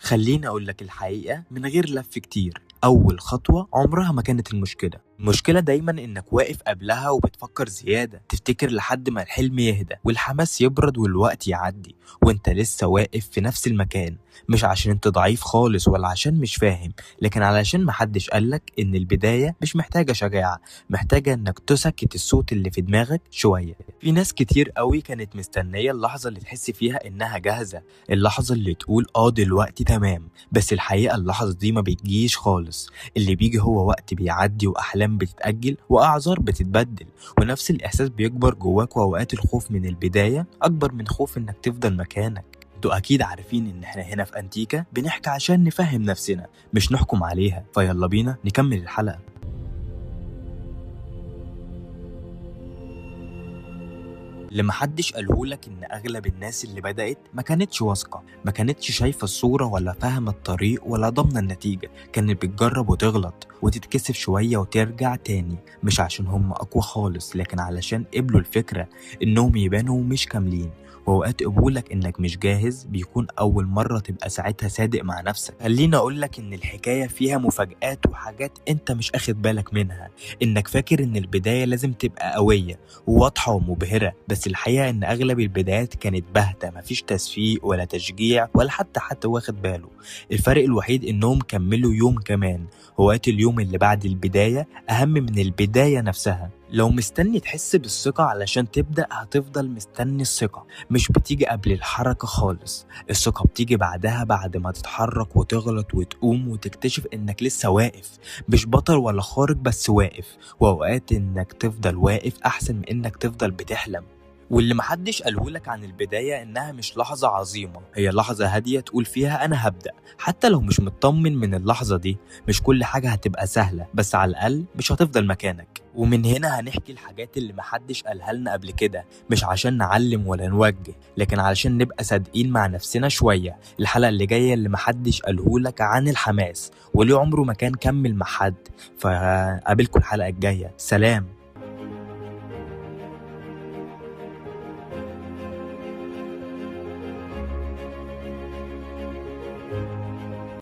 خليني أقول لك الحقيقة من غير لف كتير، أول خطوة عمرها ما كانت المشكلة. المشكلة دايما إنك واقف قبلها وبتفكر زيادة، تفتكر لحد ما الحلم يهدى والحماس يبرد والوقت يعدي وانت لسه واقف في نفس المكان. مش عشان انت ضعيف خالص ولا عشان مش فاهم، لكن علشان محدش قالك إن البداية مش محتاجة شجاعة، محتاجة إنك تسكت الصوت اللي في دماغك شوية. في ناس كتير قوي كانت مستنية اللحظة اللي تحس فيها إنها جاهزة، اللحظة اللي تقول دلوقتي تمام، بس الحقيقة اللحظة دي ما بتجيش خالص. اللي بيجي هو وقت بيعدي وأحلام بتتأجل وأعذار بتتبدل، ونفس الإحساس بيكبر جواك. وأوقات الخوف من البداية أكبر من خوف إنك تفضل مكانك. انتوا أكيد عارفين إن إحنا هنا في أنتيكا بنحكي عشان نفهم نفسنا مش نحكم عليها، فيلا بينا نكمل الحلقة. اللي محدش قالهولك إن أغلب الناس اللي بدأت ما كانتش واثقة، ما كانتش شايفة الصورة ولا فاهمة الطريق ولا ضامنة النتيجة، كانت بتجرب وتغلط وتتكسف شوية وترجع تاني، مش عشان هم أقوى خالص، لكن علشان قبلوا الفكرة إنهم يبانوا مش كاملين. وأوقات قبولك إنك مش جاهز بيكون أول مرة تبقى ساعتها صادق مع نفسك. خليني أقولك إن الحكاية فيها مفاجآت وحاجات أنت مش أخد بالك منها، إنك فاكر إن البداية لازم تبقى قوية وواضحة ومبهرة، بس الحقيقة إن أغلب البدايات كانت باهتة، مفيش تصفيق ولا تشجيع ولا حتى حد واخد باله. الفرق الوحيد إنهم كملوا يوم كمان. وقت اليوم اللي بعد البداية أهم من البداية نفسها. لو مستني تحس بالثقة علشان تبدأ هتفضل مستني. الثقة مش بتيجي قبل الحركة خالص، الثقة بتيجي بعدها، بعد ما تتحرك وتغلط وتقوم وتكتشف إنك لسه واقف، مش بطل ولا خارق بس واقف. وأوقات إنك تفضل واقف أحسن من إنك تفضل بتحلم. واللي محدش قالهولك عن البداية إنها مش لحظة عظيمة، هي لحظة هادية تقول فيها أنا هبدأ، حتى لو مش مطمن من اللحظة دي. مش كل حاجة هتبقى سهلة، بس على الأقل مش هتفضل مكانك. ومن هنا هنحكي الحاجات اللي محدش قالها لنا قبل كده، مش عشان نعلم ولا نوجه، لكن علشان نبقى صادقين مع نفسنا شوية. الحلقة اللي جاية اللي محدش قالهولك عن الحماس وليه عمره ما كان كمل مع حد. فقابلكم الحلقة الجاية، سلام.